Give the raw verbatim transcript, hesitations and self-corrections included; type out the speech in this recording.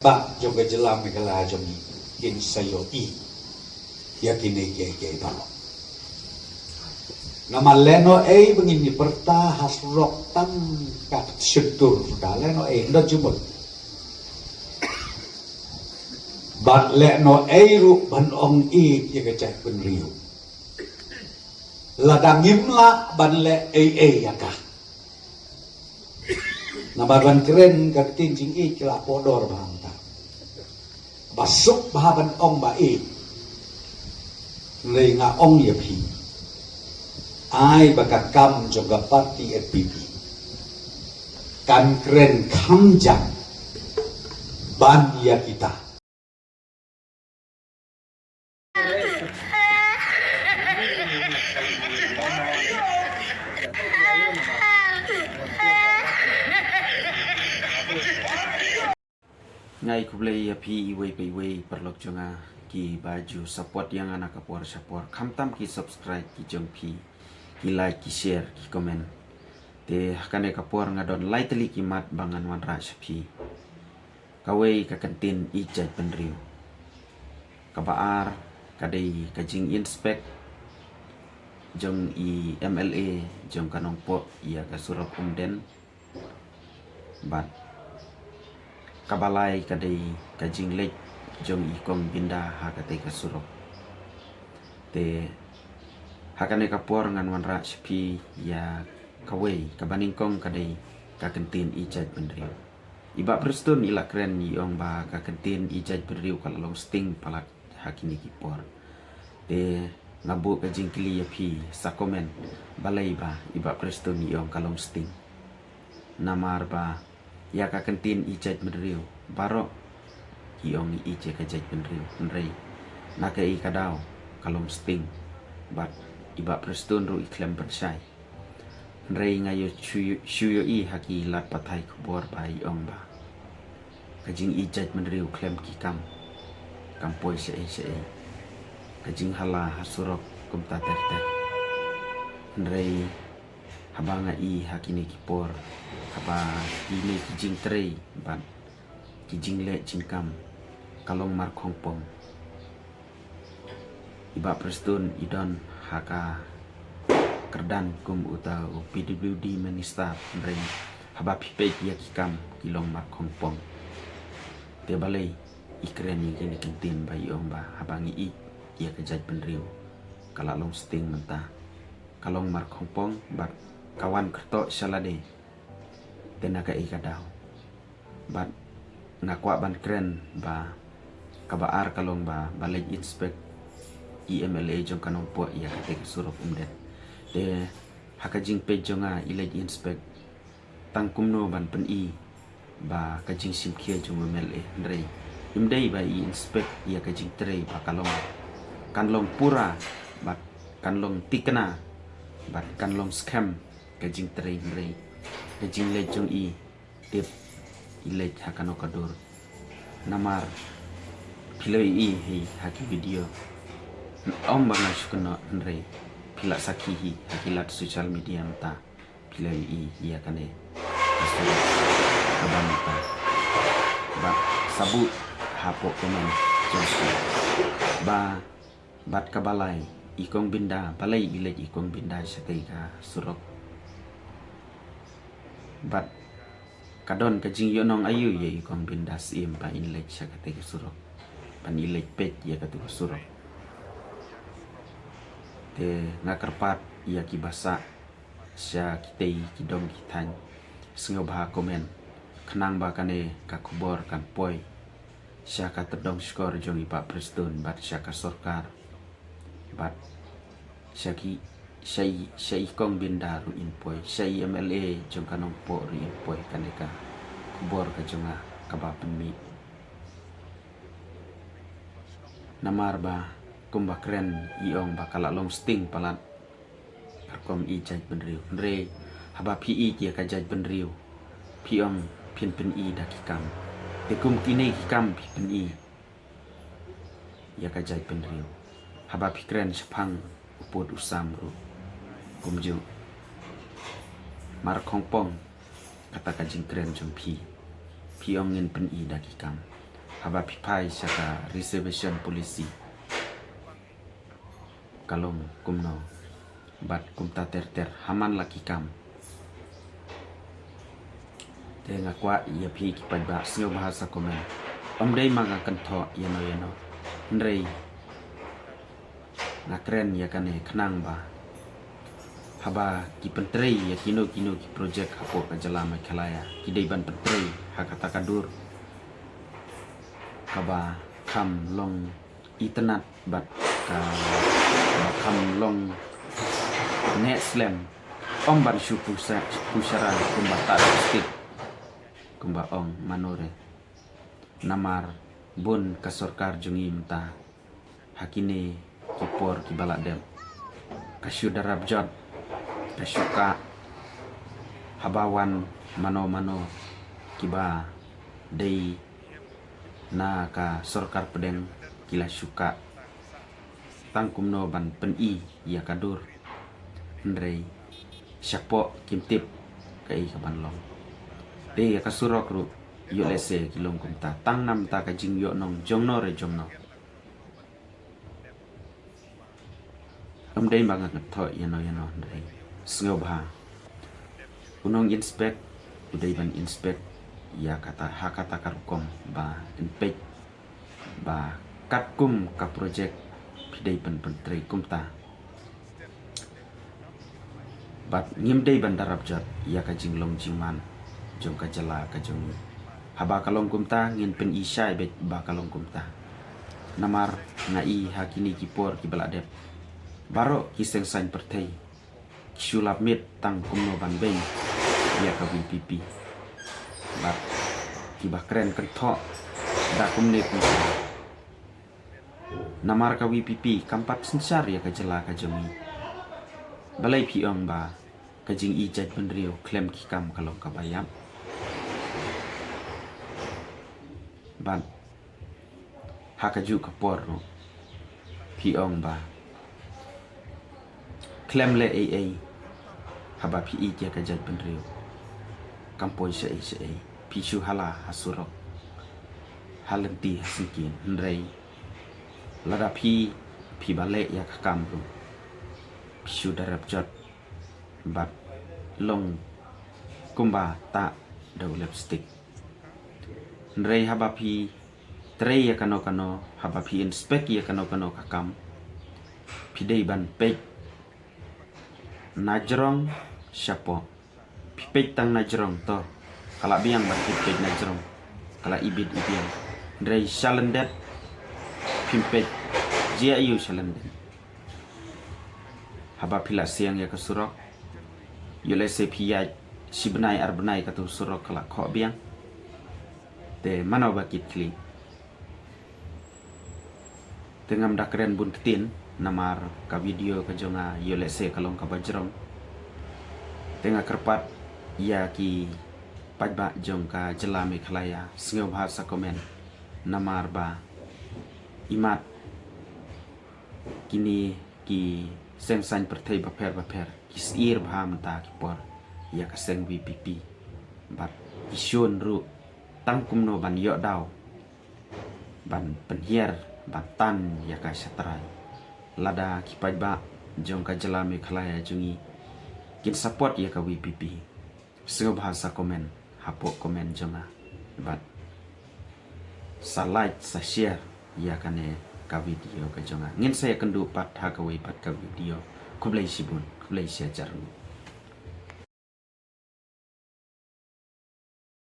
Bah jong ka jylla Meghalaya jong ngi kin sa ïohi ïa kine kiei kiei baroh. Namar lehnohei ba ngin ïa pyrta ha surok tang ka shyntur suda, lehnohei ym don jingmut. Bad lehnohei ruh ban ong ïeit ïa ka jaitbynriew. Lada ngim lah ban leh ei ei ïa ka. Namar ban kren ka ktien jingïeit ka la pohdor bha mynta. Ba suk bha ban ong ba ïeit. Hynrei nga ong ïa phi, ai ba ka kam jong ka party N P P kan kren kham jam ban ïa kita. Nga ai khublei ïa phi iwei pa iwei paralok jong nga, kiba ju support ïa nga na ka por sha por, khamtam ki subscribe ki jong phi, ki like, ki share, ki comment. Te ha kane ka por nga don lai tylli ki mat ba ngan wanrah sha phi. Kawei, ka kyntien ïeit jaitbynriew. Kaba ar ka dei ka jing-inspect jong i M L A jong ka Nongpoh ïa ka surok Umden. Bad kaba lai ka dei ka jingleit jong i Kong Binda ha katei ka surok. Te ha kane ka por ngan wanrah sha phi ïa kawei, kaba nyngkong ka dei ka kyntien ïeit jaitbynriew. I Bah Prestone i la kren, i ong ba ka kyntien ïeit jaitbynriew ka la long sting palat ha kine ki por. Te nga buh ka jingkylli ïa phi, sa comment balei ba i Bah Prestone i ong ka long sting. Namar ba ïa ka kyntien ïeit jaitbynriew baroh ki ong ïeit ïa ka jaitbynriew, hynrei na kaei ka daw ka long sting. Bad i Bah Prestone ruh i khlem pynshai. Hynrei nga ïoh shu, shu ïohi ha ki lad pathai khubor ba i ong ba ka jingïeit jaitbynriew khlem ki kam kam poi shaei shaei. Ka jinghala ha surok kumta ter ter. Hynrei haba nga i ha kine ki por, haba kine ki jingtrei bad ki jingleh jingkam ka long markhongpong. I Bah Prestone i don ha ka kyrdan kum uta u P W D minister, hynrei haba phi peit ïa ki kam ki long markhongpong. Te balei i kren ïa kine ki kyntien ba i ong ba haba ngi ïeit ïa ka jaitbynriew ka la long sting mynta, ka long markhongpong bad ka wan kyrtoh sha lade. Te na kaei ka daw? Bad nga kwah ban kren ba kaba ar ka long ba, ba leit inspect i M L A jong ka Nongpoh ïa katei ka surok Umden. Te ha ka jingpeit jong nga, i leit inspect tang kumno ban pyni ba ka jingshim khia jong u M L A, hynrei im dei ba i inspect ïa ka jingtrei ba ka long, kan long pura bad kan long thikna bad kan long skhem ka jingtrei, hynrei ka jingleit jong i tip i leit ha kano ka dur. Namar phi la ïohi hi ha ki video, ym ba nga shu kynnoh, hynrei phi la sakhi hi ha ki lad social media mynta. Phi la ïohi ïa kane ka surok kaba mynta. Bad sa buh hapoh comment jong phi ba bad kaba lai, i Kong Binda, balei i leit i Kong Binda sha katei ka surok? Bad ka don ka jingïohnong aïu ïa i Kong Binda Syiem ba in leit sha katei ka surok, ban i leit peit ïa katei ka surok? Te nga kyrpad ïa kiba sah sha kitei ki dong ki thaiñ, sngewbha comment, khnang ba kane ka khubor kan poi sha ka tyndong shkor jong i Bah Prestone bad sha ka sorkar bad sha ki, sha i, sha i Kong Binda ruh in poi, sha i M L A jong ka Nongpoh ruh in poi kane ka khubor ka jong nga kaba pynmih. Namar ba kumba kren i ong ba ka la long sting palat ka rukom ïeit jaitbynriew. Hynrei haba phi ïeit ïa ka jaitbynriew, phi ong phin pyni da ki kam. Te kum kine ki kam phi pyni ïa ka jaitbynriew? Haba phi kren shaphang u pud u sam ruh kumjuh. Markhongpong kata ka jingkren jong phi. Phi ong ngin pyni da ki kam. haba phi phai sha ka reservation policy ka long kumno bad kumta ter ter ha man la ki kam. Te nga kwah ïa phi ki paidbah sngewbha sa comment. Ym dei ma nga kynthoh ïano ïano, hynrei nga kren ïa kane khnang ba haba ki pyntrei ïa kino kino ki projek hapoh ka jylla Meghalaya, ki dei ban pyntrei ha kata ka dur kaba kham long itynnad bad ka, kaba kham long neh slem. Ym ban shu pusa-, pushara kumba ta state, kumba ong mano re. Namar bun ka sorkar jong ngi mynta ha kine ki por kiba la dep, ka shu darap jot, ka shu kah, haba wan mano mano kiba dei na ka sorkar pdeng ki la shu kah tang kumno ban pyni ïa ka dur. Hynrei shapoh kim tip kaei ka ban long. Te ïa ka surok ruh ïoh lehse ki long kumta, tang namar ka jingïohnong jongno re jongno. Ym dei ba nga kynthoh ïano ïano, hynrei sngewbha u nong inspect u dei ban inspect ïa kata ha kata ka rukom ba in peit ba katkum ka projek phi dei ban pyntrei kumta. Bad ngim dei ban darap jot ïa ka jinglong jingman jong ka jylla ka jong ngi. Haba ka long kumta ngin pyni shai beit ba ka long kumta. Namar nga i ha kine ki por kiba la dep, baroh ki seng saiñ pyrthei ki shu lap miet tang kumno ban beiñ ïa ka VPP. Bad kiba kren kynthoh da kumne kumne. Namar ka VPP kam pat synshar ïa ka jylla ka jong ngi. Balei phi ong ba ka jingïeit jaitbynriew khlem ki kam ka long kaba ïap? Bad ha kajuh ka por ruh phi ong ba khlem leh ei ei haba phi ïeit ïa ka jaitbynriew. Kam poi shaei shaei, phi shu hala ha surok, ha lynti ha syngkien, hynrei lada phi, phi ba leh ïa ka kam ruh phi shu darap jot bad long kumba ta da u lipstick. Hynrei haba phi trei ïa kano kano, haba phi inspect ïa kano kano ka kam, phi dei ban peit na jrong shapoh. Phi peit tang na jrong to ka la biang, ban phi peit na jrong ka la ibit ibiang. Hynrei sha lyndet phim peit jia ïa u sha lyndet. Haba phi la siang ïa ka surok, ïoh lehse phi ïaid shi bnai ar bnai kato surok ka la khoh biang. Te mano ba kit khlieh? Te ngam da kren bun ktien namar ka video ka jong nga ïoh lehse ka long kaba jrong. Te nga kyrpad ïa ki paidbah jong ka jylla Meghalaya sngewbha sa comment namar ba imat kine ki seng saiñ pyrthei bapher bapher ki syier bha mynta ki por ïa ka seng VPP. Bad ki shun ruh tang kumno ban ïoh daw ban pynhiar ban tan ïa ka shatrai. Lada ki paidbah jong ka jylla Meghalaya jong ngi kin support ïa ka VPP, sngewbha sa comment hapoh comment jong nga bad sa like sa share ïa kane ka video ka jong nga. Ngin sa ïakynduh pat ha kawei pat ka video. Khublei shibun, khublei shihajar nguh.